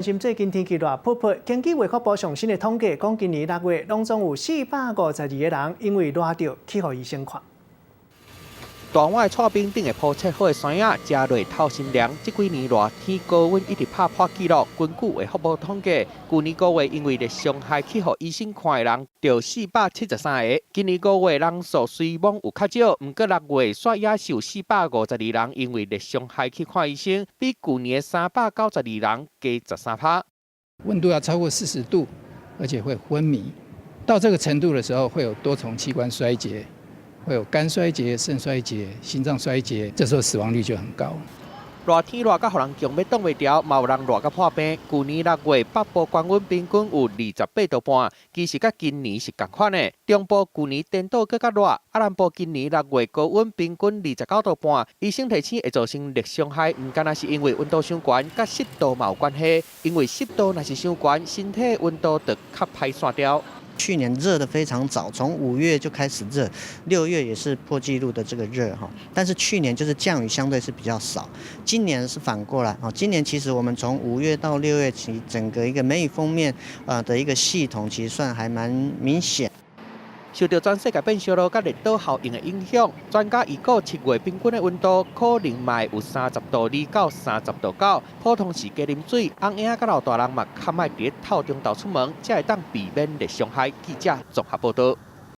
心最近天氣熱噗噗，根據衛福部上新的統計，講今年6月攏總有452個人因為熱著去予醫生看。大碗的剉冰頂會鋪切好的山仔，食落透心涼。這幾年熱天高溫一直拍破紀錄。根據衛福部統計，舊年5月因為熱傷害去予醫生看的人，著473個。今年五月人數雖罔有較少，毋過6月煞也是有452人因為熱傷害去看醫生，比舊年的392人加13趴。溫度要超過40度，而且會昏迷，到這個程度的時候，會有多重器官衰竭。會有肝衰竭、腎衰竭、心臟衰竭，這時候死亡率就很高。熱天熱甲予人強欲擋袂牢，嘛有人熱甲破病。舊年6月北部高溫平均有28度半，其實佮今年是仝款的。中部舊年顛倒閣較熱，啊南部今年六月高溫平均29度半。醫生提醒會造成熱傷害，毋干焦是因為溫度傷懸，佮濕度嘛有關係。因為濕度若是傷懸，身體溫度就較歹散掉。去年熱得非常早，從5月就開始熱，6月也是破紀錄的這個熱哈。但是去年就是降雨相對是比較少，今年是反過來啊。今年其實我們從5月到6月，其實整個一個梅雨鋒面啊的一個系統，其實算還蠻明顯。受著全世界變燒熱佮熱島效應的影響，專家預估7月平均的溫度可能嘛會有30度2到30度9。普通時加啉水，翁嬰佮老大人嘛較莫佇咧透中晝出門，才會當避免熱傷害。記者綜合報導。